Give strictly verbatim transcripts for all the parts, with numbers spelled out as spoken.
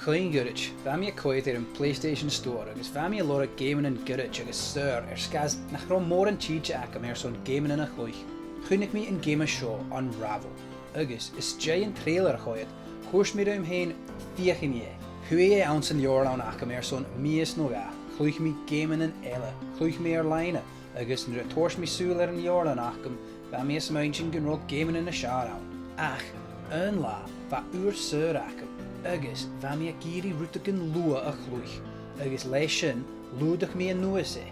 Cuin ghoirid, bha mi a' coimhead air a' PlayStation Store agus bha mi a' lorg geamannan goirid agus saor air sgàth 's nach robh mòran tìde agam airson geamannan a chluich. Chunnaic mi an geama seo, Unravel, agus às dèidh an trailer a choimhead, thuirt mi rium fhèin, feuchaidh mi e. Chuir e anns an leabharlann agam airson mìos no dhà, chluich mi geamannan eile, chluich mi air-loidhne, agus nuair a thuirt mi sùil air an leabharlann agam, bha mi a' smaointinn gun robh geamannan nas fheàrr ann. Ach aon latha, bha uair saor agam, agus bha mi ag iarraidh rudeigin luath a chluich, agus leis sin, lùdaich mi a-nuas e.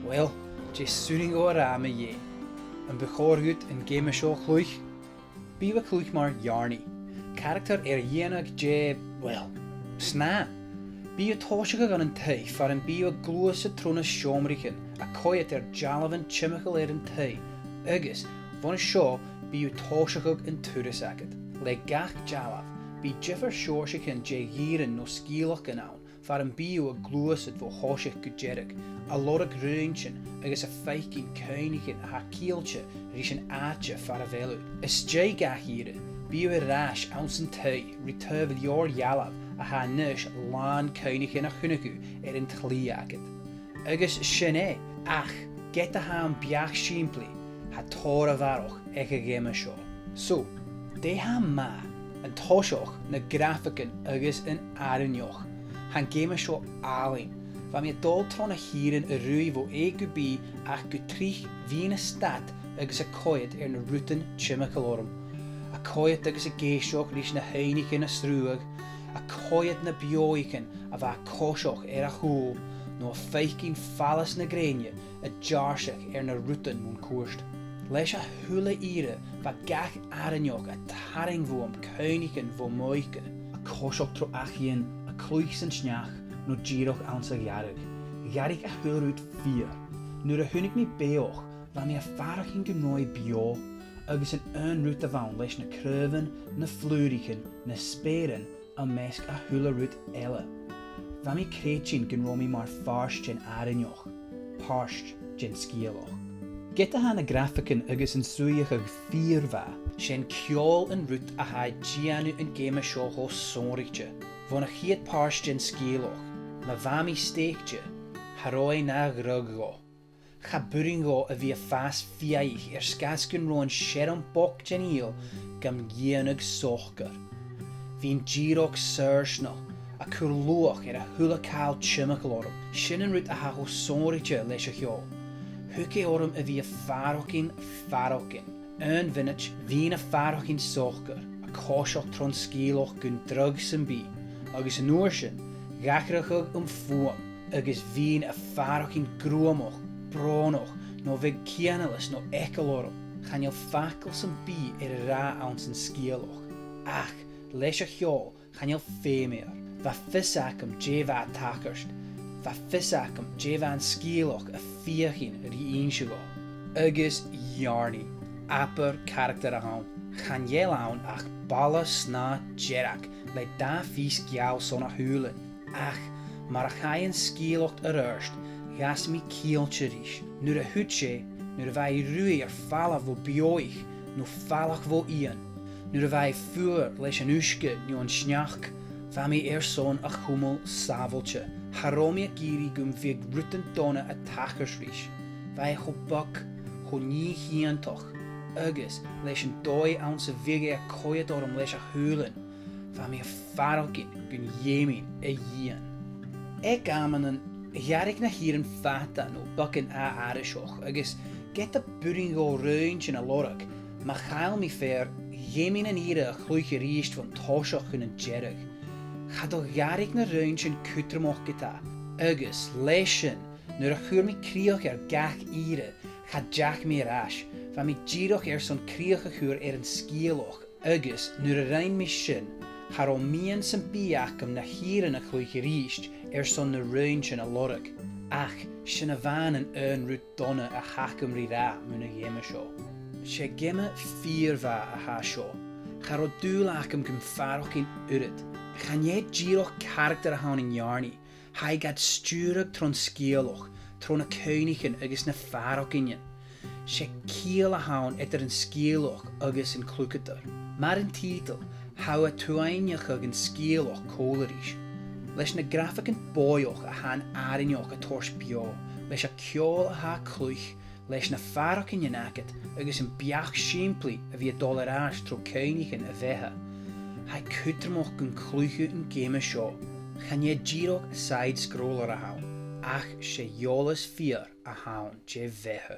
Uill, dè 's urrainn dhomh a ràdh mu dheidhinn? Am bu chòir dhut an geama seo a chluich? Bidh thu a' cluich mar Yarny, caractar air a dhèanamh de, uill, snàth. Bidh thu a' tòiseachadh ann an taigh far am bi thu a' gluasad tro na seòmraichean, a' coimhead air dealbhan timcheall air an taigh, agus bhon a seo bidh thu a' tòiseachadh an turas agad. Le gach dealbh, bidh diofar sheòrsaichean de dh'ìrean no sgeulachdan ann, far am bi thu a' gluasad bho thoiseach gu deireadh, a' lorg rùintean agus a' faicinn cuimhneachain a tha ceangailte ris an àite far a bheil thu. Às dèidh gach ìre, bidh thu air ais anns an taigh ri taobh leabhar-dhealbh a tha a-nis làn cuimhneachain a chunnaic thu air an t-slighe agad. Agus sin e, ach ged a tha am beachd sìmplidh, tha tòrr a bharrachd aig a' gheama seo. So, dè tha math? An toiseach, na grafaigean agus an àrainneachd. Tha an geama seo àlainn. Bha mi a' dol tro na h-ìrean a' ruith bho A gu B ach gu tric bhithinn a' stad agus a' coimhead air na rudan timcheall orm. A' coimhead agus ag èisteachd ris na h-aibhnichean a' sruthadh, a' coimhead na beothaichean a bha a' coiseachd air a' chùl, no a' faicinn fallas na grèine a' deàrrsadh air na rudan mun cuairt. Leis a h-uile ìre bha gach àrainneachd a' tarraing bhuam cuimhneachain bho m' oidhche. A' coiseachd tro achaidhean, a' cluich san t-sneachd, no dìreach anns a' ghàrradh. Dh'fhairich a h-uile rud fìor. Nuair a chunnaic mi beathach, bha mi a' faireachdainn gun robh e beò, agus an aon rud a bh' ann leis na craobhan, na flùraichean, na speuran, am measg a h-uile rud eile. Bha mi a' creidsinn gun robh mi mar phàirt den àrainneachd, pàirt den sgeulachd. Ged a tha na grafaigean agus an suidheachadh fìor mhath, 's e an ceòl an rud a tha a' dèanamh an geama seo cho sònraichte. Bhon a' chiad phàirt den sgeulachd, ma bha mi steigte, cha robh e na dhragh dhomh. Cha b' urrainn dhomh a bhith a' fàs fiadhaich air sgàth 's gun robh an seirm bochd den fhidheall gam dhèanamh socair. Bhithinn dìreach sàr-shnoth, a' cur luach air a h-uile càil timcheall orm. Sin an rud a tha cho sònraichte leis a' cheòl. Thug e orm a bhith a' faireachdainn faireachdainn. Aon mhionaid, bhithinn a' faireachdainn socair, a' coiseachd tron sgeulachd gun dragh sam bith, agus an uair sin, dh'atharraicheadh am fuaim, agus bhithinn a' faireachdainn gruamach, brònach, no bhiodh cianalas no eagal orm. Chan eil facal sam bith air a ràdh anns an sgeulachd. Ach, leis a' cheòl, chan eil feum air. Bha fios agam dè bha a' tachairt. Bha fios agam dè bha an sgeulachd a' feuchainn ri innse dhomh. Agus Yarny, abair caractar a th' ann. Chan eil ann ach balla-snàth dearg le dà phìos geal son a shùilean. Ach, mar a chaidh an sgeulachd air adhart, dh'fhàs mi ceangailte ris. Nuair a thuit e, nuair a bha e a' ruith air falbh bho bheothach, no falach bho eun, nuair a bha e fuar leis an uisge no an sneachd, bha mi airson a chumail sàbhailte. Cha robh mi ag iarraidh gum biodh rudan dona a' tachairt ris. Bha e cho beag, cho nì-chiontach, agus leis an dòigh anns a bhiodh e a' coimhead orm leis a shùilean, bha mi a' faireachdainn gun dh'fheumainn a dhìon. Aig amannan, dh'fhairich na h-ìrean fada no beagan ath-aithriseach, agus ged a b' urrainn dhomh rùintean a lorg, ma chaill mi fear, dh'fheumainn an ìre a chluich a-rithist bhon toiseach chun an deiridh. Cha do dh'fhairich na rùintean cudromach ge-tà, agus leis sin, nuair a chuir mi crìoch air gach ìre, cha deach mi air ais, bha mi dìreach airson crìoch a chur air an sgeulachd, agus nuair a rinn mi sin, cha robh miann sam bith agam na h-ìrean a chluich a-rithist airson na rùintean a lorg. Ach sin a-mhàin an aon rud dona a th' agam ri ràdh mun a' gheama seo. 'S e geama fìor mhath a tha seo. Cha robh dùil agam gum faireachdainn uiread. Chan e dìreach caractar a th' ann an Yarny. Tha i gad stiùireadh tron sgeulachd, tro na cuimhneachain agus na faireachdainnean. 'S e ciall a th' ann eadar an sgeulachd agus an cluicheadair. Mar an tiotal, tha thu a' tuainteachadh an sgeulachd còmhla ris. leis na grafaigean bòidheach a tha an àrainneachd a' toirt beò, leis a' cheòl a tha a' cluich, leis na faireachdainnean agad agus am beachd sìmplidh a bhith a' dol air ais tro choinneamhan a' bheatha. Tha e cudromach gun cluich thu an geama seo. Chan e dìreach side-scroller a th' ann, ach 's e eòlas fìor a th' ann de bheatha.